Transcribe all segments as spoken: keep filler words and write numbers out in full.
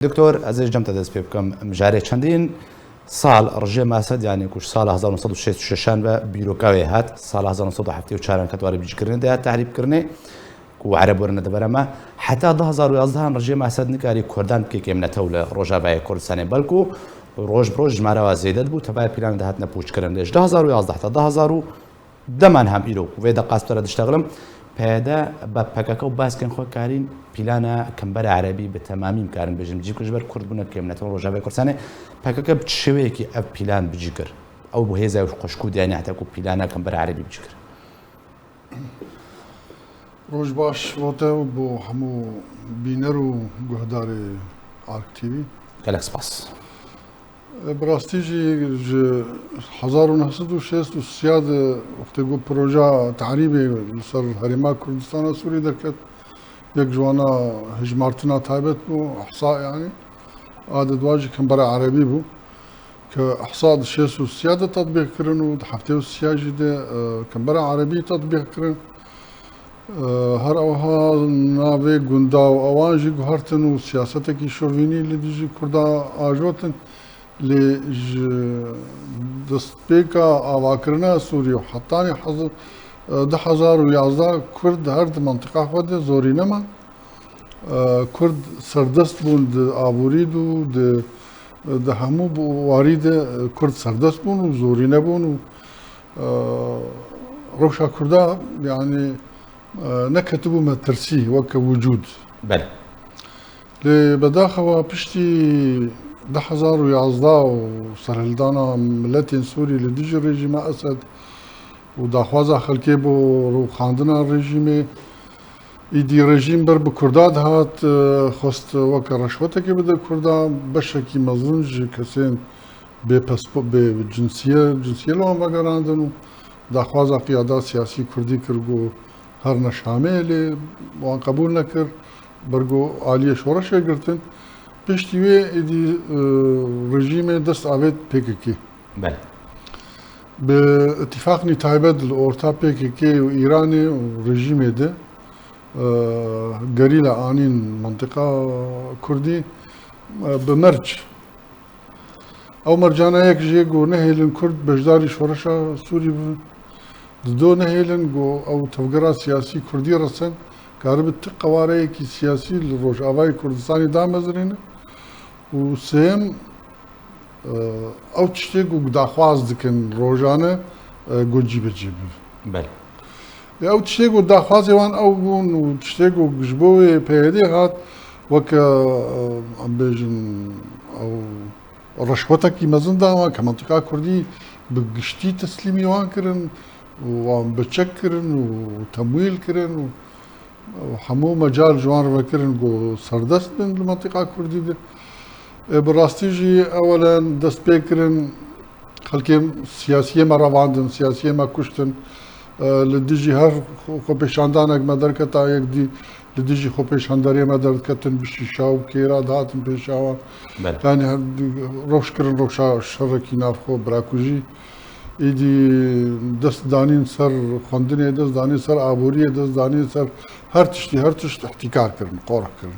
Doktor, ez ê ji cem te dest pê bikim. Mijarê çendîn sal rejîma Esed, yanî ku ji sala hezar neh sed û şêst û şeş an ve bîroka wê hat, sala hezar neh sed û heftê û çar an ket warê bicîkirinê de hat tehrîbkirinê, ku Ereb werine di ber me. Heta du hezar û yazdeh an rejîma Esed nikarî Kurdan bike kêmnetew li Rojavayê Kurdistanê. Belku roj bi roj jimara wa zêde dibû, tevaya pîlan de hatine pûçkirin. Lê ji du hezar û yazdeh ta du hezar û deh an hem îro ku vê deqa ez bi te re diştexilim, P Y D bi P K K û baskên xwe karîn pîlana Kimbera Erebî bi temamî bikarin bêjin bicî kir, ji ber Kurd bûne kêmnetew Rojavayê Kurdistanê. P K K bi çi şêweyekî ev pîlan bicî kir? Ew bi hêza ew xweşik û diyane heta ku pîlana Kimbera Erebî bicî kir. Roj baş bo te û bo hemû bîner û guhdarê Ark T V. Gelek spas. E, bi rastî jî ji hezar û neh sed û şêst û sê de wextê ku proja tehrîbê li ser Herêma Kurdistana Sûrî derket, yek ji wana hejmartina taybet bû, Ihsa yanî. A di dua jî Kimbera Erebî bû. Ke Ihsa di şêst û sê de tetbîq kirin û di heftê û sê jî de, e, Kimbera Erebî tetbîq kirin. E, her ewiha navê gunda û ewan jî guhertin û siyasetekî şovînî li dijî Kurda ajotin. Lê ji destpêka avakirina Sûrî û hetanî hezar, e, du hezar û yazdeh Kurd her di mentiqa xwe de zorîne man. E, Kurd serdest bûn di aborî de û di, di hemû warî de, e, Kurd serdest bûn û zorîne bûn û, e, rewşa Kurda, yanî, e, neketibû metirsî weke wicûd. Belê. Lê bedaxewa piştî du hezar û yazdeh û serhildana miletên Sûrî li dijî rejîma Esed û daxwaza xelkê bo rûxandina rejîmê, Îdî rejîm ber bi Kurda dihat, e, xwest weke reşwetekê bide Kurda, beşekî mezin ji kesên bê paspo-, bê cinsiyê, cinsiyê li wan vegerandin û daxwaza qiyada siyasî Kurdî kir ku her ne Şamê lê wan qebûl nekir, ber ku aliyê şoreşê girtin. Piştî wê êdî, e, rejîmê dest avêt P K K. Belê. Bi îtîfaqnî taybet li orta P K K û Îranê û rejîmê de, e, gerîla anîn mentiqa Kurdî, e, bi merc. Ew mercana yek jê ku nehêlin Kurd beşdarî şoreşa Sûrî bibin. Di do nehêlin ku ew tevgera siyasî Kurdî resin, karibi ti qewareyekî siyasî li Rojavayê Kurdistanê damezirînin. Û sêyem, e, ew tiştê ku daxwaz dikin rojane, e, ku cîbicî bibe. Belê. Ew tiştê ku daxwazê wan ew bûn û tiştê ku ji bo wê P Y D hat, weke, e, em bêjin, ew reşwetekî mezin da wan, ke mentiqa Kurdî bi giştî teslîmî wan kirin û wan bi çek kirin û temwîl kirin û hemû mecal ji wan re vekirin ku serdest bin li mentiqa Kurdî de. E, bi rastî jî ewelen dest pê kirin, xelkê siyasiyê me revandin, siyasiyê me kuştin. E, li dijî her xwe-, xwepêşandanek me derketa, yek dî li dijî xwepêşanderê me derdiketin, bi şîşa û kêra dihatin pêşa wan. Belê. Yanî her, rewş kirin rewşa şerekî navxwe, birakujî. Îdî dest danîn ser xwendinê, dest danîn ser aboriyê, dest danîn ser her tiştî, her tişt îhtîkar kirin, qorx kirin.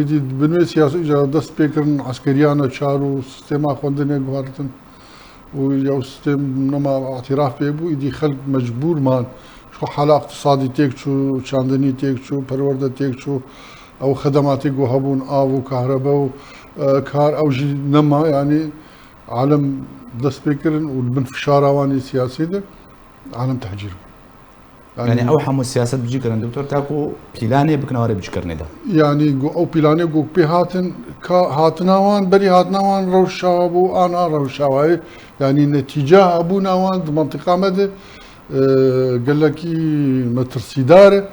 Îdî bin wê siyasî îca dest pê kirin, eskeriya neçar û sistêma xwendinê guhertin û ya ew sistêm nema îtiraf pê bû, îdî xelk mecbûr man. Ji xwe hala iqtisadî têk çû, çandinî têk çû, perwerde têk çû, ew xedematê ku hebûn, av û kahrebe û, e, kar, ew jî nema, yanî Alem dest pê kirin û li bin fişara wan ê siyasî de alem tehcîr bû. Yanî, yanî ew hemû siyaset bicî kirin, doktor, ta ku pîlanê bikin warê bicîkirinê de. Yanî, ku ew pîlanê ku pê hatin, ka hatina wan, berî hatina wan rewşa bû, an a rewşa wayê. Yanî, netîca hebûna wan di mentiqa me de, e, gelekî metirsîdar e.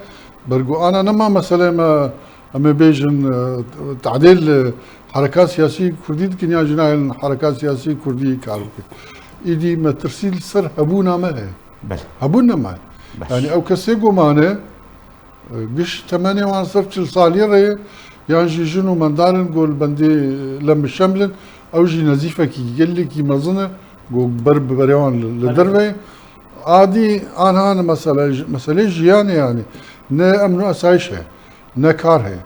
Ber ku ana nema meselê me, em ê bêjin, e, tadêl, e, hereka siyasî Kurdî dikin ya jî nahêlin hereka siyasî Kurdî kar bikin. Îdî metirsî li ser hebûna me heye. Belê. Hebûn nema. Baş. Yanî ew kesê ku mane, e, giş temenê wan ser çil salî re ye, yan jî jin û mendar in ku li bendê lem bi şeml in, ew jî nezîfekî gelekî mezin e, ku ber bi berê wan li, li Belê. derve ye. Adî anha ne mesele, meselê jiyanê yanî. Ne emn û esayîş heye, ne kar heye,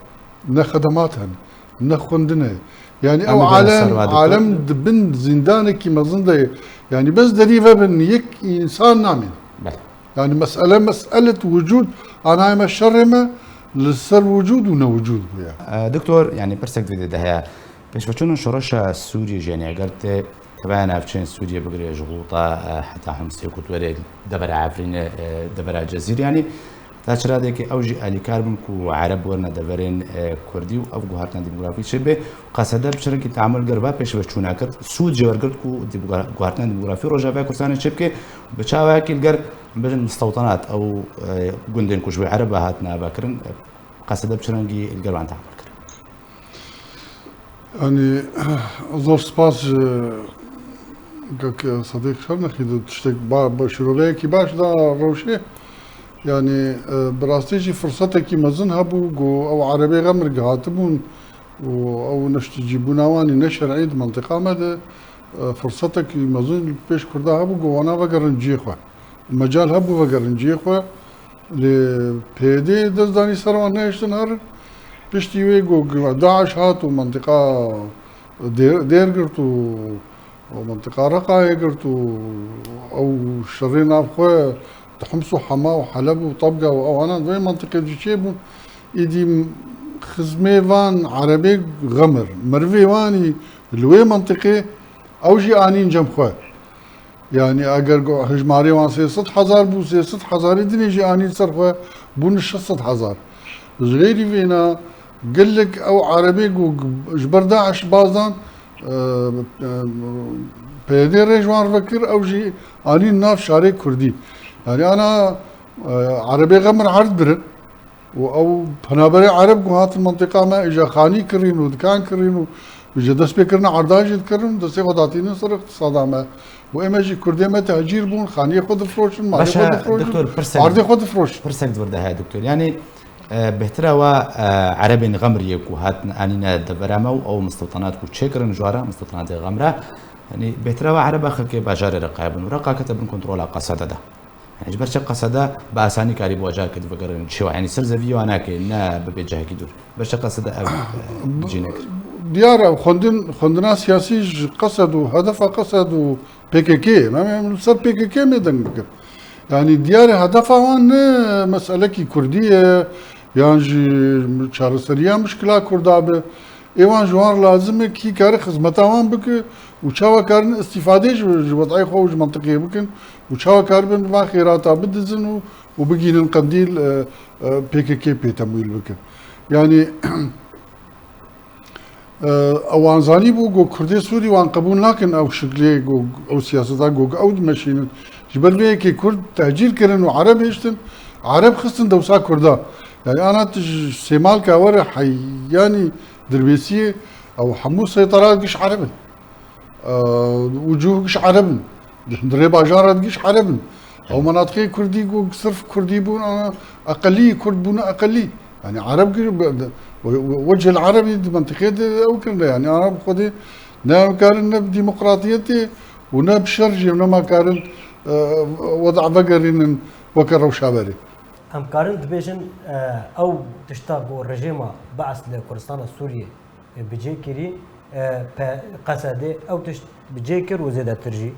ne xedemat hene, Ne xwendine. Yani ew alem, alem di bin zîndanekî mezin de ye. Yani bes derî vebin yek însan namîn. Belê. Yani mesele meselet wicûd, anayê me şerê me li ser wicûd û newicûd bûye. E, doktor, yani pirsek vê de heye. Pêşveçûna şoreşa Sûriyê jî, yani eger te kevaya navçeyên Sûriyê bigire ji Xûta, e, heta Himsê ku tu were devera Efrînê, e, devera Cezîrê, yani ta çi radekê ew jî alîkar bin ku Ereb werine deverên, e, Kurdî û ev guhertina demografî çêbe. Qesede bi çi rengî teamul ger va pêşveçûna kir, sûd jê wergirt ku dî-, guhertina demografî Rojavaya Kurdistanê çêbike, bi çawayekî li ger, bêjin, mistewtenat ew, e, gundên ku ji wê Ereba hatine avakirin, e, qesede bi çi rengî li ger wan teamul kir. Yani zor spas ji kek Sadiq Şernexî de tiştek ba-, ba-, şiroveyekî baş da rewşê. Yani, e, bi rastî jî firsetekî mezin hebû ku ew Erebê Xemir gihatibûn û ew neştîcîbûna wan ê ne şer'î di mentiqa me de, e, firsetekî mezin li pêş Kurda hebû ku wana vegerin cihê xwe. Mecal hebû vegerin cihê xwe, lê P Y D dest danî ser wan nehiştin herin. Piştî wê ku DAIŞ hat û mentiqa dê-, dêr girt û, û mentiqa Reqayê girt û ew şerê navxwe di Hims û Hema û Heleb û Tabga û ewana di wê mentiqê jî çêbûn. Îdî xizmê van Erebê Xemir, merivê wan î li wê mentiqê ew jî anîn cem xwe. Yani eger go-, hejmarê wan sê sed hezar bû, sê sed hezarê dinê jî anîn ser xwe, bûn şeş sed hezar. Ji xêrî vêna gelek ew Erebê ku ji ber DAIŞ baz dan, e, e, P Y D rê ji wan re vekir, ew jî anîn nav şarê Kurdî. Yani ana, e, Erebê Xemir erd birin. Û ew penaberê Ereb ku hatin mentiqa me, îja xanî kirîn û dikan kirîn û ji destpêkirina erdan jî dikirin, destê xwe datînin ser îqtisada me. Û ême jî Kurdê me tehcîr bûn, xaniyê xwe difroşin, malê xwe Baş e, difroşin, doktor, pirsek, erdê xwe difroşin. Pirsek di vir de heye, doktor. Yani, e, bêhtir e wa, e, Erebên Xemriyê ku hatin anîne devera me û ew mistewtanat ku çêkirin ji wara, mistewtanatê Xemra, yani, bêhtir e wa Ereba xelkê bajarê Reqayê bin û Reqa kete bin kontrola Qesede de. Yani ji ber çi Qesede bi asanî karî bi wacar kir vegerin çêwa? Yani ser zeviyê wan nake, ne bi bê cihekî dûr. Ber çi Qesede ev, e, cî nekir? Diyar e, xwendin, xwendina siyasî ji Qesed û hedefa Qesed û P K K, em, em ser P K K me deng bikin. Yani diyar e, hedefa wan ne meselekî Kurdî ye, yan jî çareseriya mişkila Kurda be. Ê wan ji wan re lazim e kî kare xizmeta wan bike û çawa karin îstîfadê ji, ji wed'ê xwe û ji mentiqê bikin û çawa karibin bi van xêrata bidizin û, û bigînin qendîl, e, e, P K K pê temwîl bikin. Yani, e, ewan zanîbû ku Kurdê Sûrî wan qebûl nakin ew şiklê ku ew siyaseta ku ew dimeşînin. Ji ber vê yekê Kurd tehcîr kirin û Ereb hêştin, Ereb xistin dewsa Kurda. Yani ana tu ji sêmalka were heyanî Dirbêsiyê ew hemû seyterat giş Ereb in. Ew, wucûh giş Ereb in. Di hundirê bajaran re giş Ereb in. Ew menatiqê Kurdî ku sirf Kurdî bûn, ana eqelî, Kurd bûne eqelî. Yani Ereb giş, we-, we-, wecihil Erebî di mentiqê de ew kirine. Yani ana bi xwedê ne em karin ne bi demokratiyetê û ne bi şer jî nema karin, e, weda vegerînin weke rewşa berê. Em karin dibêjin, e, ew tişta ku rejîma Be'es li Kurdistana Sûriyê, e, bi cê kirî, e, pe-, Qesedê ew tişt bi cê kir û zêdetir jî.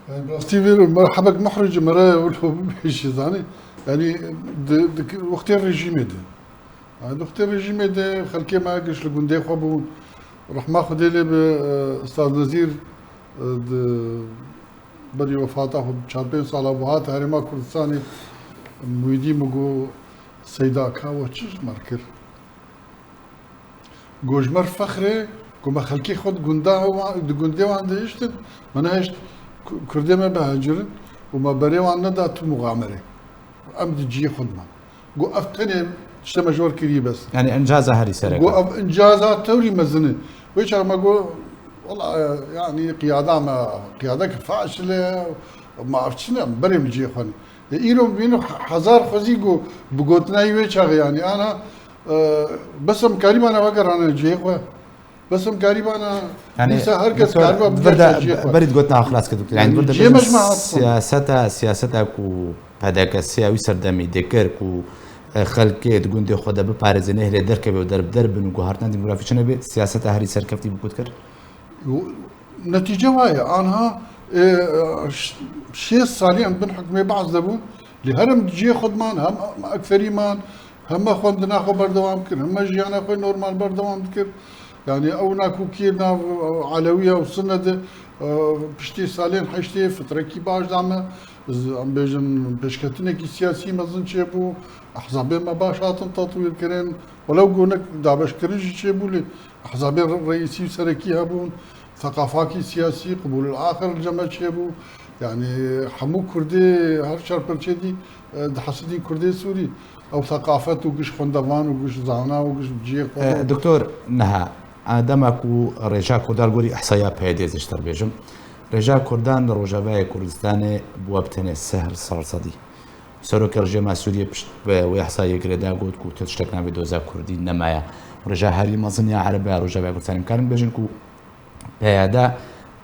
Yani, rastî vê merhebek muhric mere wilo bibêjî, zanî. Yani, di, di wextê rejîmê de. Yani, di wextê rejîmê de xelkê me giş li gundê xwe bûn. Rehma Xwedê lê bi, e, Ustaz Nezîr, e, di Berî wefata xwe bi çar pênc sala bû, hat Herêma Kurdistanê, Muhîdîn min got, Seyda ka we çi ji me re kir? Got, ji me re fexr e ku me xelkê xwe di gunda wan, di gundê wan de hiştin, me nehişt ku-, Kurdê me bihecirin û me berê wan neda tu muxamerê. Em di cihê xwe de man. Got, ev tenê tiştê me ji we re kirî bes. Yani encaza herî sereke. Got, ev encaza tewrî mezin e. Wê çax me got, wela, yani qiyada me, qiyadeke faşil e, ma ev çi ne, berê min cihê xwe ne. E, îro bîno hezar xwezî got, bi gotina wî wê çaxê, yani ana, e, bes em karîbana vegerane cihê xwe. Bes em karîbana, yani, dîsa her kes doktor, kariba bigere cihê xwe. Berî gotina xilas kir, doktor. Yani, yani, vir de cihê me bêjin ji me hat xwe. Siyaseta, siyaseta ku P D K S ya wî serdemî dikir ku, e, xelkê di gundê xwe de biparêze, nehêle derkeve û derbider bin û guhartina demografî çi nebe, siyaseta herî serkeftî bi ku dikir? Netîce wa ye. Anha e, ş- şêst salî em bin hikmê Baas de bûn. Lê her em di cihê xwe diman, hem ekferî man, heme xwendina xwe berdewam kir, heme jiyana xwe normal berdewam dikir. Yani ew nakokiyê nav Elewiya û Sunne de e, piştî salên heştê fitrekî baş da me, z- em bêjin pêşketinekî siyasî mezin çêbû, ehzabên me baş hatin tetwîrkirin, welew ku nek dabeşkirin jî çêbû lê ehzabên reîsî û serekî hebûn, seqafakî siyasî, qibûlul axir li cem me çêbû. Yani hemû Kurdê her çar perçê dî e, dihesidîn Kurdê Sûrî. Ew seqafet û giş xwendevan û giş zana û giş cihê xwe E, de. Doktor, niha, e, dema ku rêja Kurdan gorî ihsaya P Y D'ê ez ji te re bêjim, rêja Kurdan li Rojavayê Kurdistanê bûye bi tenê sê sal sedî. Serokê rejîma Sûriyê pişt bi wê ihsayê girêda got ku tu tiştek navê doza Kurdî nemaye. Rêja herî mezin ya Erebe ya Rojavayê Kurdistanê, em karin bêjin ku P Y D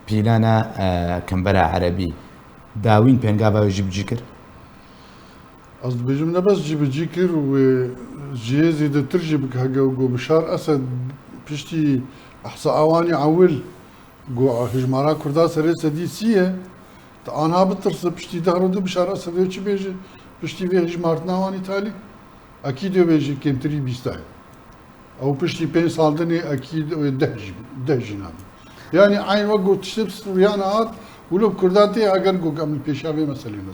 pîlana, e, Kembera Erebî dawîn pêngava wê jî bi cî kir? Ez dibêjim ne bes cî bi cî kir û wê cihê zêdetir jî bike. Hege ku Bişar Esed piştî ehsa awanî ewil ku hijmara Kurda serê sedî sî ye, tu anha bitirse piştî deh roj Bişar Esed wê çi bêje? Piştî vê hijmartina wan îtalî ekîd wê bêje kêmtirî bîst e. Ew piştî pênc sal dinê ekîd wê deh jî, deh jî nabe. Yani eyn wek got tiştê bi Sûriyana hat, wilo bi Kurdan tê, eger got em li pêşiya vê meselê ne.